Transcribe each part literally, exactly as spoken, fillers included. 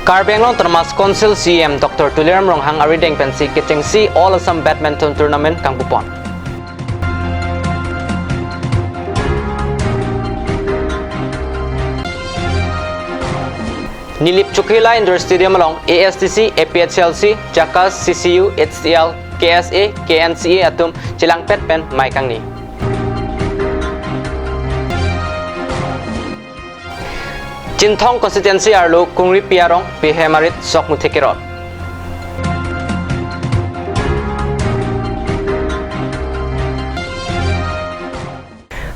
Karbi Anglong Autonomous Council C E M Doctor Tuliram Ronghang arideng pensi kechengsi All Assam Badminton Tournament kangpupon. Nilip Chokihola Indoor Stadium along A S D C, A P H L C, JACAS, C C U, H T L, K S A, K N C A atum chelangpet pen mei kangni. Chinthong constituency arlo Kungripi arong pihem arit sok muthe kerot.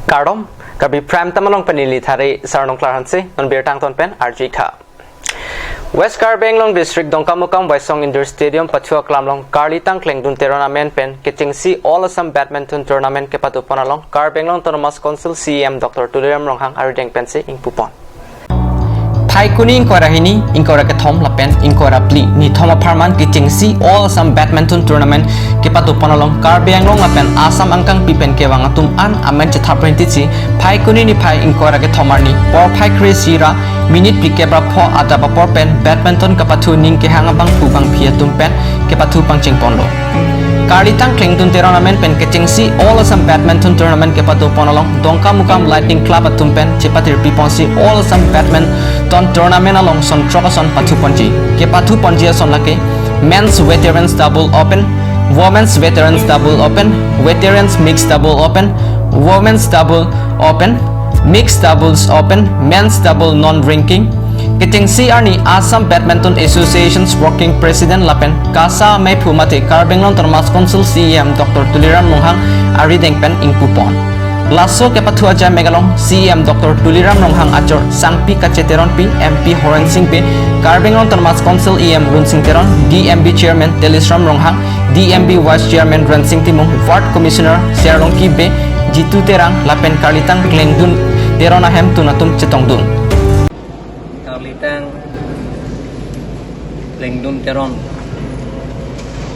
Kardom, Karbi Prime Time along pen neli Thari Sarnong Klarhanse, non birta angton pen arju-ik tha. West Karbi Anglong District Dongkamukam Waisong Indoor Stadium pathu aklam along Karlitang Klengdun Teron amen pen kechengsi All Assam Badminton Tournament kepatupon along Karbi Anglong Autonomous Council C E M Doctor Tuliram Ronghang arideng pensi ingpupon. Phaikuni ingkoi ra hini, ingkoi ra kethom lapen ingkoi ra phli, nithom apharman kechengsi All Assam Badminton Tournament kepatupon along Karbi Anglong lapen Assam angkangpi pen kevang atum an amen chethap rentisi Phaikuni niphai ingkoi ra kethom arni porphai kre-isi ra minute phlikep ra pho adap apor pen badminton kapathu ning kehang abangphu bangphi atum pen kepathu pangchengponlo. Karlitang Klengdun Teron amen pen kechengsi All Assam Badminton Tournament kepatupon along Dongkamukam Lightning Club atum pen chepatirpiponsi All Assam Badminton Tournament along son throk ason pathuponji. Kepathuponji ason lake Men's Veterans Double Open, Women's Veterans Double Open, Veterans Mixed Double Open, Women's Double Open, Mixed Doubles Open, Men's Double Non-Ranking. Kechengsi arni Assam Badminton Association's Working President lapen KASA ameiphu mate Karbi Anglong Autonomous Council C E M Doctor Tuliram Ronghang arideng pen ingpupon. Laso kepathu ajai mek along C E M Doctor Tuliram Ronghang achor Sangpi Kache Teronpi, M P Horen Sing Bey, Karbi Anglong Autonomous Council E M Lunsing Teron, D M B Chairman Telisram Ronghang, D M B Vice Chairman Rensing Timung, Ward Commissioner Serlongki Bey, Jitu Terang lapen Karlitang Klengdun Teron ahemtun atum chetongdun. Karlitang Klengdun Teron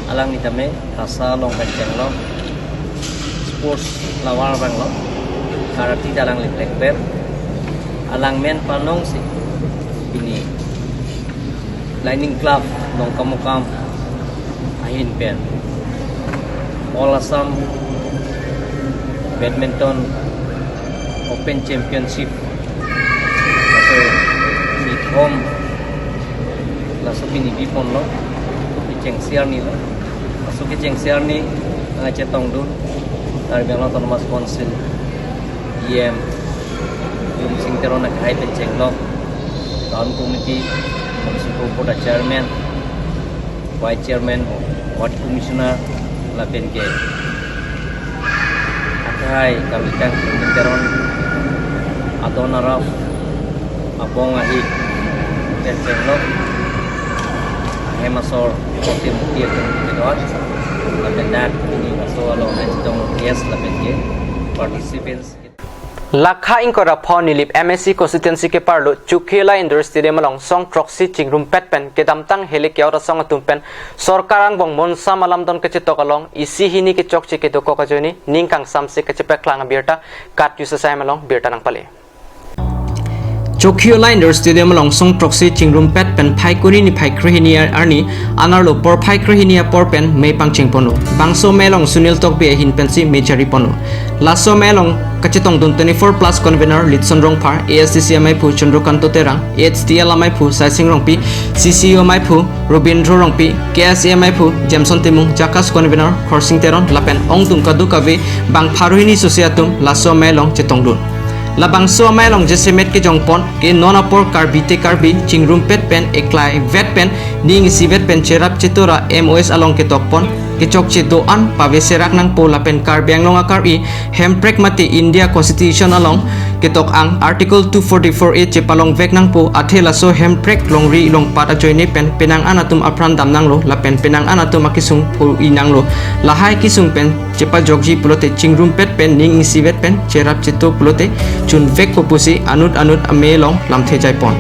alang itame KASA along pen chenglo, sports lover abanglo, karate ta alangli plengper, alang men panongsi pini Lightning Club Dongkamukam ahin pen All Assam Badminton Open Championship laso nithom laso pini biponlo, kechengsi arni lo. Laso kechengsi arni nangchetongdun Karbi Anglong Autonomous Council E M Lunsing Teron akhai pen chenglok, Town Committee, Municipal Board Chairman, Vice Chairman, Ward Commissioner lapen ke akhai Karlitang Klengdun Teron, adon arap, abong ahi pen chenglok, ahem asor, kote muti atum kedo-an, lapen dak pini laso along nangchetong guest lapen ke participants. Lakha ingkoi ra pho Nilip M A C constituency keparlo Chokihola Indoor Stadium along song throksi chingrumpet pen kedamtang heli ke-ot asong atum pen sorkar angbong monsam alamdon kachetok along isi hini kechokche kedokok ajoine ning kangsamse kachepaklang abirta Kat Yusuf Sahem along birta nangpale. Chokihola Indoor Stadium along song throksi chingrumpet pen Phaikuni niphai krehini arni anerlo porphai krehini apor pen mei pangchengponlo. Bangso mei along Sunil Tokbi ahin pensi mei jariponlo. Laso mei along kachetongdun twenty-four plus convener Litson Rongphar, A S D C ameiphu Chandrakanta Terang, H T L ameiphu Saising Rongpi, C C U ameiphu Robindro Rongpi, K S A ameiphu Jameson Timung, JACAS convener Khorsing Teron lapen ongdung kadokave bang pharo hini sose atum laso mei along chetongdun. Labangso amei along jasemet kejongpon ke non apor Karbi te Karbi chingrumpet pen eklai vet pen ning isivet pen cherap cheto ra M O S along ketokpon kechokche do-an paveserak nangpo lapen Karbi Anglong a-Karbi Hemprek mate India Constitution along ketok ang Article two forty-four A chepalongvek nangpo, athe laso hemprek longri longpat ajoine pen penang an atum apran damnanglo lapen penang an atum akesung pho-i nanglo. Lahai kesung pen chepajokji pulote chingrumpet pen ning isivet pen cherap cheto pulote chunvekpo pusi anut anut amei along lamthe jaipon.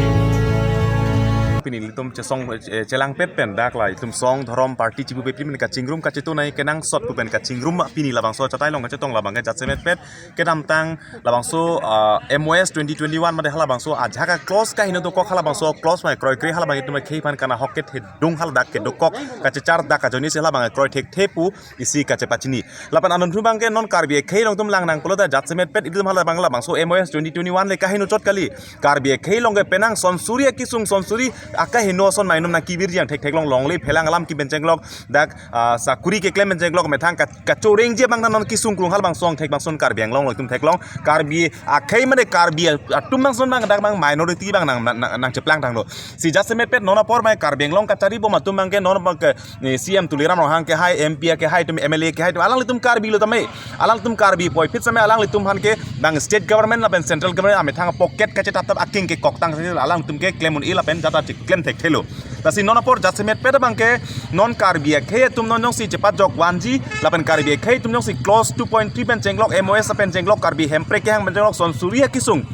Pini Ilitum chesong, eh, chelangpet pen dak la ilitum song dhorom party chibu pepli pen kachingrum kacheto nangji kenangsot pu pen kachingrum pini labangso achatai along kachetong labang ke jasemetpet kedamtang labangso, ah, M O S twenty twenty-one mate halabangso ajak a-clause kaheno dokok, halabangso clause mai kroikre halabang itum akhei aphan kana hok kethedung haladak kedokok kachechar dak ajoine si halabang kroithekthe pu isi kachepachini. Lapen anonthum abang ke non Karbi akhei along itum langnang pulote jasemetpet itum halabang labangso M O S twenty twenty-one le kaheno chot kali. Karbi akhei along ke penang sonsuri akisung, sonsuri akaheno ason mainom nangkevirji ang thektheklong, longle phelang alam kebi pen chenglok, dak, ah, sakuri keklem pen chenglok, methang ka-, kachorengji abang non kisung krung halabangso angthek bangson Karbi Anglong along itum theklong. Karbi akhei mate Karbi atum bangson abang dak abang minority abang nang, nang, nang, nangcheplang tanglo. Si jasemetpet non apor mai Karbi Anglong kachari bom atum abang ke non abang ke, eh, C M Tuliram Ronghang ke hai, M P ke hai, itum M L A ke hai, itum alanglitum Karbi lo tame. Alanglitum Karbi puvoiphit same alanglitum aphan ke bang state government lapen central government amethang pocket kachetaptap aking kekoktang si alanglitum ke klem un-e lapen jata chik klem thekthelo. Lasi non apor jasemetpet abang ke non Karbi akhei atum non jongsi chepajok vanji lapen Karbi akhei atum jongsi clause two point three pen chenglok, M O S pen chenglok, Karbi Hemprek kehang pen chenglok, sonsuri akisung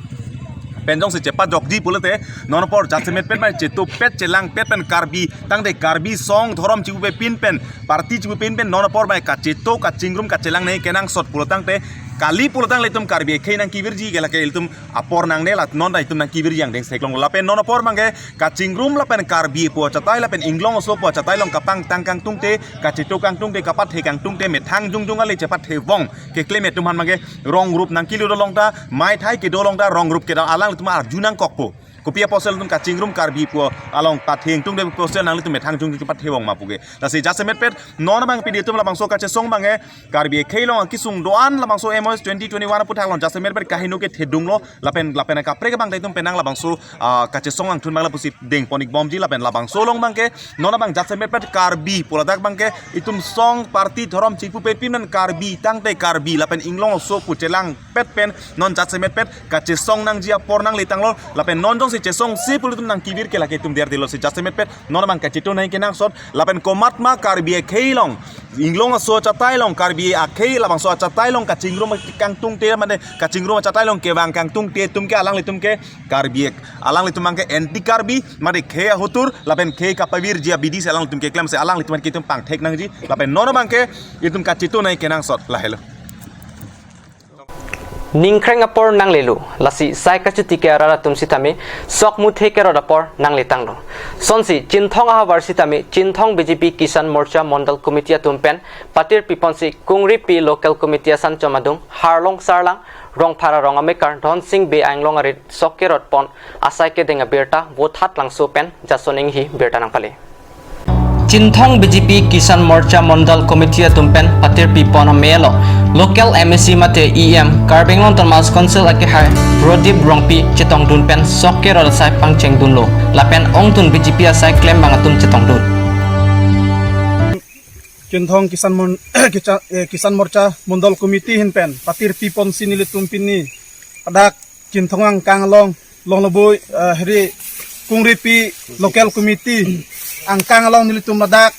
pen jongsi chepajokji pulote non apor jasemetpet mai chetopet chelangpet pen Karbi tangte Karbi song dhorom chibu pepin pen party chibu pepin pen non apor mai kacheto kachingrum kachelang nangji kenangsot pulo tangte kali pulo tangte itum Karbi akhei nangkevirji ke lake itum apor nangne la non ta itum nangkevirji angdeng theklong lapen non apor abang ke kachingrum lapen Karbi pu achatai lapen inglong aso pu achatai along kapangtang kangtungte, kacheto kangtungte, kapathe kangtungte methang jongjong ale chepathe vong keklem atum aphan abang ke wrong group nangkelu dolong ta, maithai kedo along ta wrong group kedo alanglitum arju nangkokpo. Kopi apotsi ilitum kachingrum Karbi pu along pathe ingtungte pu apotsi nanglitum methang jongjong chepathe vong ma pu ke. Lasi jasemetpet non abang pini itum labangso kachesong abang ke Karbi akhei along akisung do-an labangso M O S twenty twenty-one aputhak along jasemetpet kaheno kethedunglo lapen lapen kaprek abang ta itum penang labangso, ah, kachesong angthun abang lapusi dengpon ikbomji lapen labangso along abang ke non abang jasemetpet Karbi pu ladak abang ke itum song party dhorom chibu pepin pen Karbi tangte Karbi lapen inglong aso pu chelangpet pen non jasemetpet kachesong nangji apor nangle tanglo lapen non jongsi chesongse pu ilitum nangkevir ke lake itum der dilo si jasemetpet non abang kacheto nangji kenangsot lapen komatma Karbi akhei along inglong aso achatai along Karbi akhei labangso achatai along kachingrum kangtungte mate kachingrum achatai along kevang kangtungte atum ke alanglitum ke Karbi ek alanglitum abang ke anti Karbi mate khei ahotur lapen khei kapavirji abidi si alanglitum keklem si alanglitum ke itum pangthek nangji lapen non abang ke itum kacheto nangji kenangsot lahelo. Ningkreng apor nanglelo, lasi sai kachuti ke arat atum sitame sok muthe kerot apor nangletanglo. Sonsi Chinthong ahavar sitame Chinthong B J P Kisan Morcha Mondal Committee atum pen patir piponsi Kungripi Local Committee asan chomadung Harlong Sarlang, Rongphar arong amekar Dhonsing Bey ainglong arit sok kerot pon asai kedeng abirta Vothatlangso pen Jason Enghi birta nangpale. Chinthong B J P Kisan Morcha Mondal Committee atum pen patir pipon amelo local M A C mate E M Karbi Anglong Autonomous Council akehai Prodip Rongpi chetongdun pen sok kerot asai pangchengdunlo lapen ongtun B J P asai klembang atum chetongdun. Chinthong Kisan Mon-, Kicha-, eh, Kisan Morcha Mondal Committee ahin pen patir piponsi nelitum pini ladak Chinthong angkang along, longloboi, eh, heri Kungripi Local Committee angkang along nelitum ladak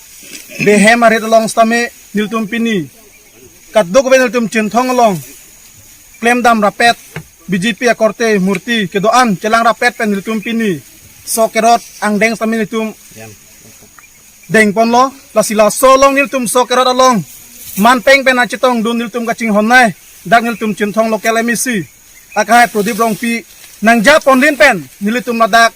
behem arit along sitame nelitum pini kadokave nelitum Chinthong along klemdam rapet B J P akorte murti kedo-an chelang rapet pen nelitum pini sok kerot angdeng sitame nelitum dengponlo, lasi laso along nelitum sok kerot along manpeng pen nangchetongdun nelitum kachinghon nai dak nelitum Chinthong Local M A C akehai Prodip Rongpi nangjaponlin pen nelitum ladak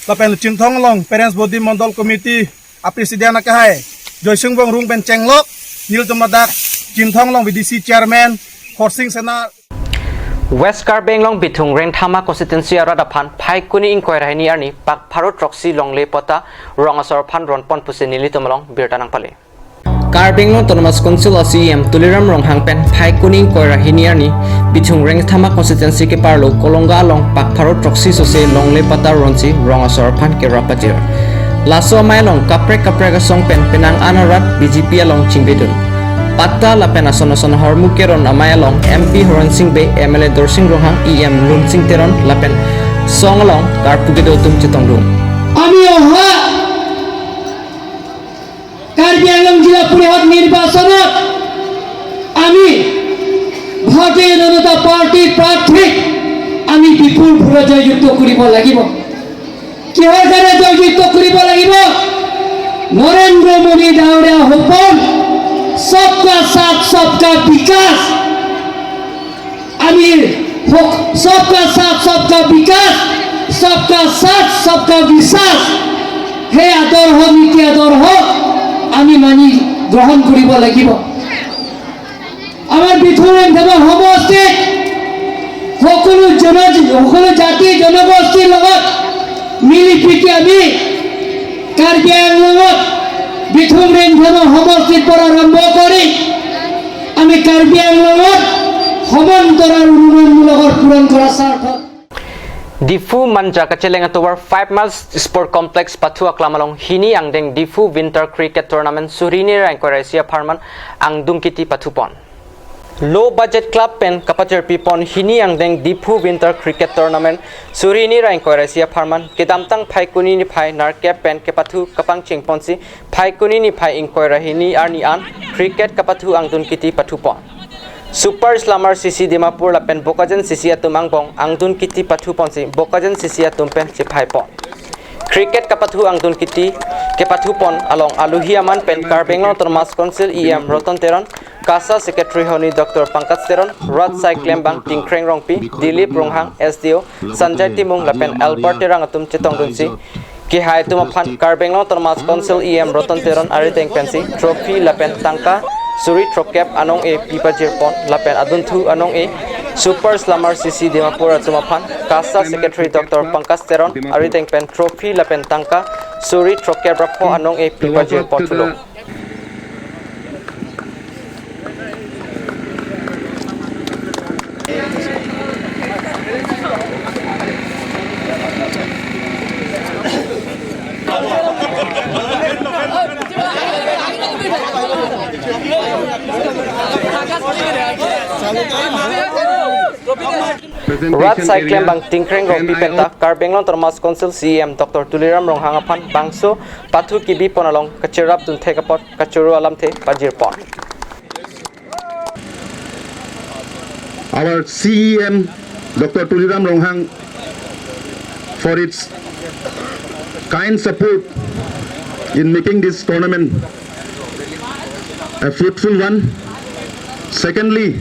lapen Chinthong along Parents Body Mondal Committee a-President akehai Joysing Bongrung pen chenglok nelitum ladak Chinthong along V D C Chairman Khorsing Sena. West Karbi Anglong Bithung Rengthama Constituency arat aphan Phaikuni ingkoi ra hini arni pak pharo throksi longle patta rong asor aphan ronpon pusi nelitum along birta nangpale. Karbi Anglong Autonomous Council a-C E M Tuliram Ronghang pen Phaikuni ingkoi ra hini arni Bithung Rengthama Constituency keparlo Kolonga along pak pharo throksi sose longle patta ronsi rong asor aphan kerap pajir. Laso amei along kaprek kaprek asong pen penang an arat B J P along chingvedun. Patta lapen ason ason ahormu keron amei along M P Horensing Bey, M L A Dorsing Ronghang, E M Lunsing Teron lapen song along karpu kedo atum chetongdun. আমি অহা কাৰ্বি আংলং জিলা পৰিষদ নিৰ্বাচনত আমি ভাৰতীয় জনতা পাৰ্টীৰ প্ৰাৰ্থীক আমি বিপুল ভোটে জয়যুক্ত কৰিব লাগিব। কিহৰ কাৰণে জয়যুক্ত কৰিব লাগিব? নৰেন্দ্ৰ মোদী ডাঙৰীয়া সপোন, সবকা সাথ সবকা বিকাশ। আমি হক-, সবকা সাথ সবকা বিকাশ, সবকা সাথ সবকা বিশ্বাস, সেই আদৰ্শ, নীতি আদৰ্শ আমি মানি গ্ৰহণ কৰিব লাগিব। আমাৰ বিথু ৰেংধামা সমষ্টিত সকলো জন-, সকলো জাতি জনগোষ্ঠীৰ লগত মিলি প্ৰীতি আমি কাৰ্বি আংলঙত বিথু ৰেংধামা সমষ্টিৰ পৰা আৰম্ভ কৰি আমি কাৰ্বি আংলঙত সমান্তৰাল উন্নয়নমূলকৰ পূৰণ কৰাৰ স্বাৰ্থত। Diphu Manja kacheleng atovar five miles sport complex pathu aklam along hini angdeng Diphu Winter Cricket Tournament suri hini ra ingkoi ra isi apharman angdung kiti pathupon. Low budget club pen kapachirpipon hini angdeng Diphu Winter Cricket Tournament suri hini ra ingkoi ra isi apharman kedamtang Phaikuni niphai nerkep pen kepathu kapangchengponsi Phaikuni niphai ingkoi ra hini arni an cricket kapathu angdung kiti pathupon. Super Slammer C C Dimapur lapen Bokajan C C atum angbong angdung kiti pathuponsi Bokajan C C atum pen chephaipon. Cricket kapathu angdung kiti kepathupon along aluhi aman pen Karbi Anglong Autonomous Council E M Roton Teron, KASA Secretary Honi Doctor Pankaj Teron, Rat Saiklembang Tingkreng Rongpi, Dilip Ronghang S D O, Sanjay Timung lapen Albert Terang atum chetongdunsi kehai atum aphan Karbi Anglong Autonomous Council E M Roton Teron arideng pensi trophy lapen tangka suri throkkep anong-e pipajirpon lapen adunthu anong-e Super Slammer C C Dimapur atum aphan KASA Secretary Doctor Pankaj Teron arideng pen trophy lapen tangka suri throkkep ra pho anong-e pipajirpon thulo. Rat Saiklembang Tingkreng Rongpi penta Karbi Anglong Autonomous Council C E M Doctor Tuliram Ronghang aphan bangso pathu kebipon along kacherapdun thek apot kachoro alamthe pajirpon. Our C E M, Doctor Tuliram Ronghang, for its kind support in making this tournament a fruitful one. Secondly,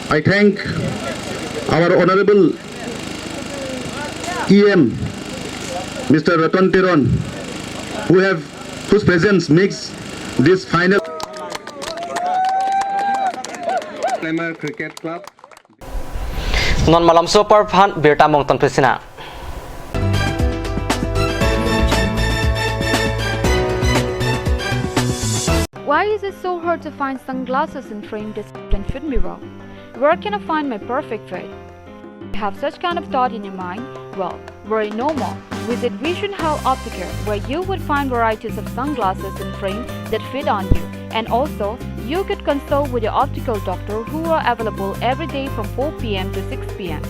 I thank our Honorable E M, Mister Roton Teron, who have, whose presence makes this final. Glamour Cricket Club. Non malomso apor aphan birta mongton pesina. Why is it so hard to find sunglasses in frame that fit me well? Where can I find my perfect fit? You have such kind of thought in your mind? Well, worry no more. Visit Vision Health Opticare, where you would find varieties of sunglasses and frame that fit on you. And also, you could consult with your optical doctor who are available every day from four p m to six p m.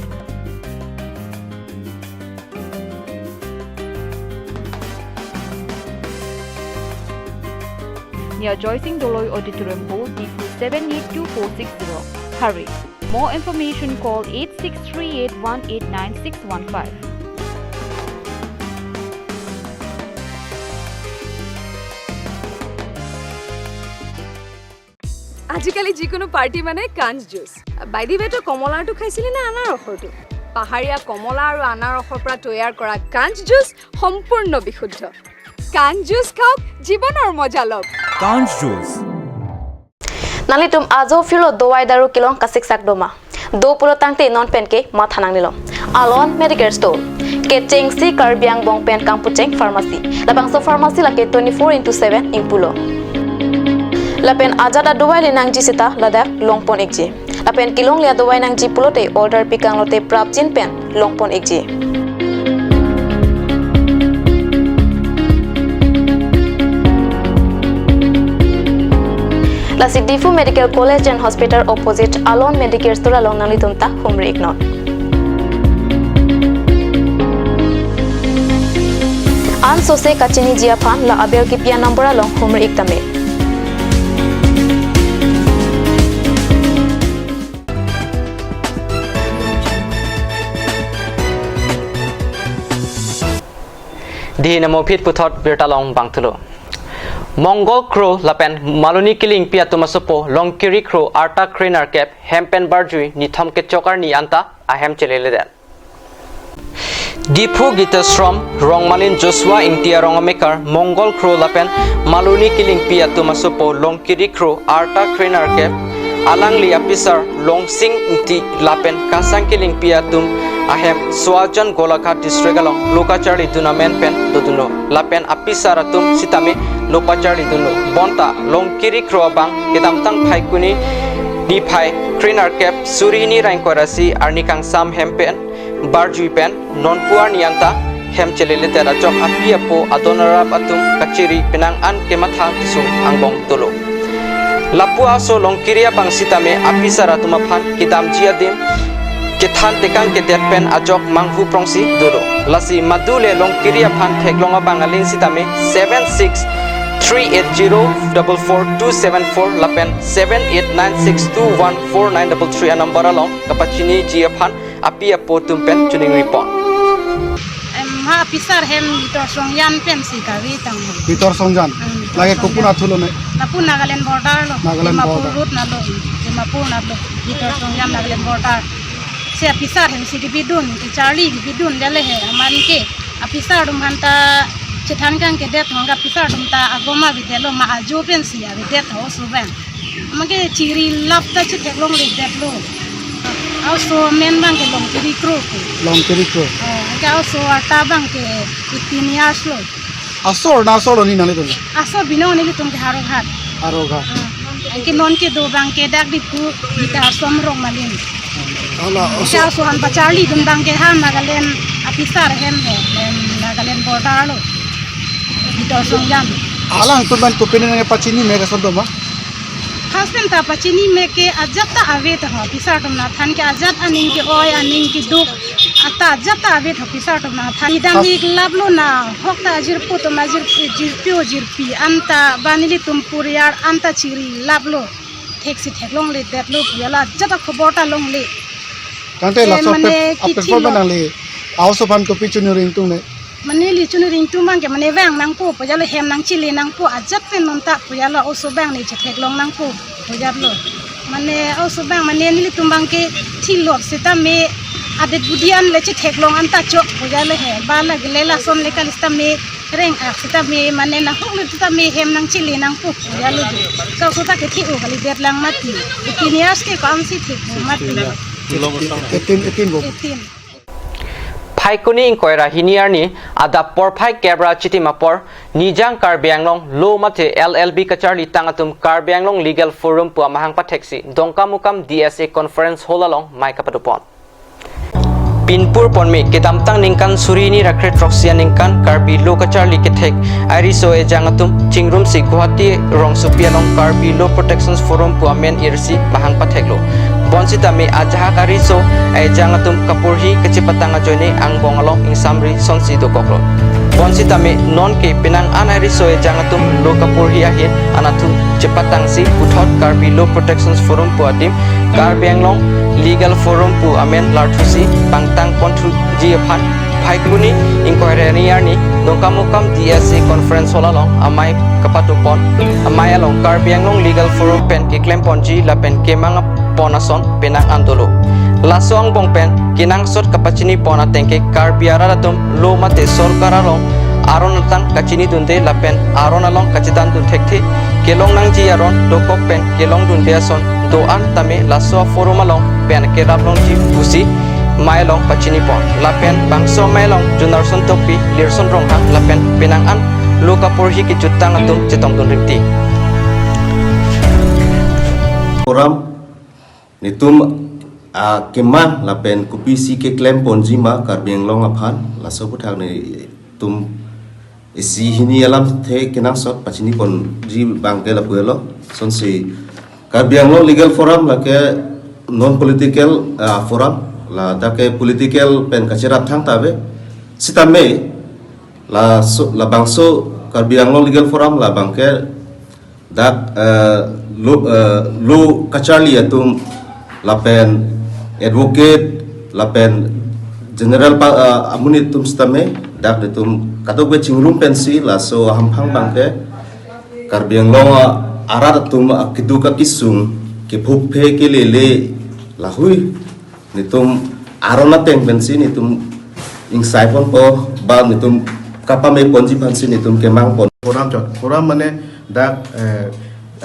Near Joysing Doloi Auditorium Hall, Diphu seven eight two four six zero. Hurry! More information, call eight six three eight one eight nine six one five. আজিকালি যিকোনো পাৰ্টি মানে কাঞ্চ juice. By the ৱে, তই কমলাৰটো খাইছিলি নে আনাৰসৰটো? পাহাৰীয়া কমলা আৰু আনাৰসৰ পৰা তৈয়াৰ কৰা কাঞ্চ জুচ সম্পূৰ্ণ বিশুদ্ধ। কাঞ্চ জুচ খাওক, জীৱনৰ মজা লওক। Kanj Juice. Nanglitum ajo phirlo dovai daru kelong kasiksak doma? Do pulo tangte non penke matha nangnelo. Alon Medicare Store. Kechengsi Karbi angbong pen kangpucheng pharmacy. Labangso pharmacy lake twenty-four into seven ingpulo. Lapen ajat adovai le nangji seta ladak longpon ikji. Lapen kelongle adovai nangji pulote order pikang lote prapjin pen longpon ikji. Lasi Diphu Medical College and Hospital opposite Alon Medicare Store along nanglitum ta humri iknon. Ansose kachiniji aphan la aber kipi a-number along humri ik tame. Dei namo aphi puthot birta along bangthulo. Mongol Kro lapen Maloni Killingpi atum asopo Longkiri Kro arta kre-nerkep hem pen barjui nithom kechok arni anta ahem cheleledet. Diphu Gita Ashram, Rongmalin Joshua Ingti arong amekar Mongol Kro lapen Maloni Killingpi atum asopo Longkiri Kro arta kre-nerkep, alangli apisar Longsing Ingti lapen Kasang Killingpi atum ahem Soajan Golaghat district along lo kacharlidun amen pen dodunlo. Lapen apisar atum sitame lo pacharlidunlo. Bonta Longkiri Kro abang kedamtang Phaikuni niphai kre-nerkep suri hini ra ingkoi ra isi arni kangsam hem pen barjui pen nonpu arni anta hem cheleledet ajok api apo adon arap atum kachiri penang an kematha kesung angbong dolo. Lapu aso Longkiri abang sitame apisar atum aphan kedamji adim kethan tekang kedet pen ajok manghu prongsi dolo. Lasi madu le Longkiri aphan theklong abang aling sitame seven six three eight zero double four two seven four lapen seven eight nine six two one four nine double three a-number along kapachiniji aphan api apo atum pen choningri pon. Em, ha apisar hem Bitor Songjan pensi kave tang. Bitor Songjan. Hmm, Bitor Lake Songjan. Kopun athulo ne? Lapu Nagaland border lo. Nagaland Dimapur border. Road nalo. Dimapur nalo. Bitor Songjan Nagaland border. Si apisar hem si kebidun, kacharli kebidun dele he aman ke. Apisar atum aphan ta chethan kang kedet hong apisar atum ta agoma avedetlo ma ajo pensi avedetlo oso abang. Amat ke chiri lap ta chetheklongledetlo. Aoso amen abang ke Longkiri Kro ke. Longkiri Kro. Oh, ke aoso arta abang ke eighteen years lo. Asor na asor lo ni nanglitum? Asor binong nelitum ke Howraghat. Howraghat. Ah, anke non kedo abang ke dak Diphu Gita Ashram Rongmalin. Hala, Ke aoso aoso aphan pacharlidun abang ke ha Nagaland apisar hem he, em, Nagaland border lo. Bitor Songjan. Alangtum pen kopine nangpachini me ke ason do ma? Husband ta pachini me ke ajat ta ave ta ho, apisar atum aphan ke ajat aning ke-oi aning keduk ata ajat ta ave ta apisar atum aphan. Idam Has- ik lap lo na, hok ta ajirpo atum ajir, jirpi o jirpi anta ba nelitum puriyar anta chiri lap lo. Theksi theklongledetlo pu ajat akhobor ta longle. Tangte Eh, laso mane pep-, apek kithi pon lo. Nangli aoso aphan kopi choningri ingtung ne? Mane neli choningri ingtung abang ke mane vang nangpo pu ajat lo, hem nangchele nangpo ajat pen non ta pu ajat lo, aoso abang ne chetheklong nangpo pu ajat lo. Mane aoso abang mane nelitum abang ke thilot sitame adet budi an le chetheklong anta chok pu ajat lo he. Ba lake le lason le kali sitame reng-ak sitame mane nahok le sitame hem nangchele nangpo pu ajat lo. Ka aoso ta kethe-o kalidet lang mati. Eighteen years ke ko-ansi the-o mati. Eighteen, eighteen bo. Eighteen. Phaikuni ingkoi ra hini arni adap porphai kep ra chitim apor Nijang Karbi Anglong lo mate L L B kacharlitang atum Karbi Anglong Legal Forum pu amahang patheksi Dongkamukam D S A Conference Hall along amei kapado pon. Pinpur ponme kedamtang ningkan suri hini ra kre-throksi aningkan Karbi lo kacharli kethek ariso ejang atum chingrumsi Guwahati rongsopi along Karbi Law Protection Forum pu amen irsi amahang patheklo. Bonsitame ajahak ariso ejang atum kaporhi kachepatang ajoine angbong along ingsamri sonsi dokoklo. Bonsitame nonke penang an ariso ejang atum lo kaporhi ahin anatthu chepatangsi puthot Karbi Law Protection Forum pu adim Karbi Anglong Legal Forum pu amen larthusi pangtang ponthuji aphan Phaikuni ingkoi ra hini arni Dongkamukam D S A Conference Hall along amei kapado pon. Amei along Karbi Anglong Legal Forum pen keklem ponji lapen kemang pon ason penang an dolo. Laso angbong pen kenangsot kapachini pon ateng ke Karbi arat atum lo mate sorkar along aron atang kachinidunde lapen aron along kachethandun thekthe, kelong nangji aron dokok pen kelongdunde ason do-an tame laso forum along pen kerap longji pusi amei along pachini pon. Lapen bangso amei along Jonarson Tokbi, Lirson Ronghang lapen penang an lo kaporhi kejutang atum chetongdun rinti. Forum netum, ah, kemang lapen kopisi keklem ponji ma Karbi Anglong aphan, laso aputhak netum isi hini alamthe kenangsot pachini ponji abang ke lapu-elo. Sonsi Karbi Anglong Legal Forum lake non political, ah, forum, ladak ke political pen kacherap thangta ave. Sitame laso, labangso Karbi Anglong Legal Forum labang ke dak, eh, lo, eh, lo kacharli atum lapen advocate lapen general pa, eh, amonit atum sitame Dak netum kadokave chingrum pensi laso ahamphang abangke Karbi Anglong a-, arat atum akeduk akesung, kephuphe kelele lahui netum aron ateng pensi netum ingsai ponpo ba netum kapame ponji aphansi netum kemang pon. Forum chot. Forum mane dak, eh,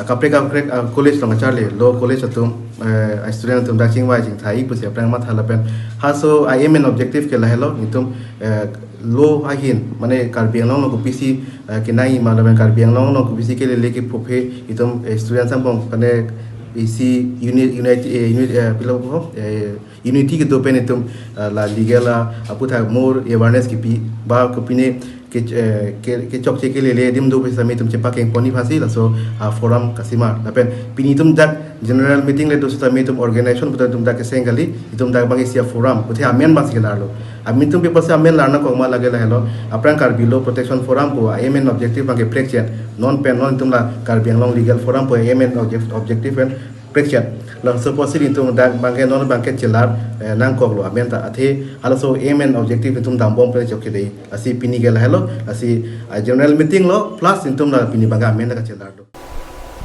kaprek kaprek, ah, college along kacharli, law college atum, eh, student atum dak chingvai chingthai pusi aphrang matha lapen. Halaso aim and objective ke lahelo, netum, eh, law ahin, mane Karbi Anglong along kopisi, eh, kenai ma lapen Karbi Anglong along kopisi kelele kephuphe, itum, eh, students angbong, mane isi unit, unit, eh, unit, eh, pilo ho, eh, unity kedo pen itum, eh, la legal, ah, aputhak more awareness kipi, ba kopine ke, eh, ke, kechokche kelele adim do pusitame itum chepakeng ponji aphansi laso, ah, forum kasemar. Lapen pini itum dak general meeting le do sitame itum organization puta itum dak keseng kali, itum dak abang isi a-forum, puthe amen abangsi kelarlo. Amen itum pi apotsi amen lar nangkok ma lake lahelo, aphrang Karbi Law Protection Forum pu aim and objective abangke prekchet. Non pen non itum la Karbi Anglong Legal Forum pu aim and object-, objective pen prekchet. Laso apotsi itum dak abangke non abangke chelar, eh, nangkoklo amen ta, athe halaso aim and objective itum dambom pen chokche dei. Lasi pini ke lahelo, lasi, ah, general meeting lo, plus itum la pini abangke amen ta kachelarlo.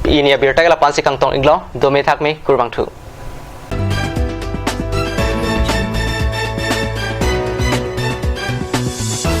Pini abirta ke la-ansi kangtong-iklo, dome thakme, kurvangthu.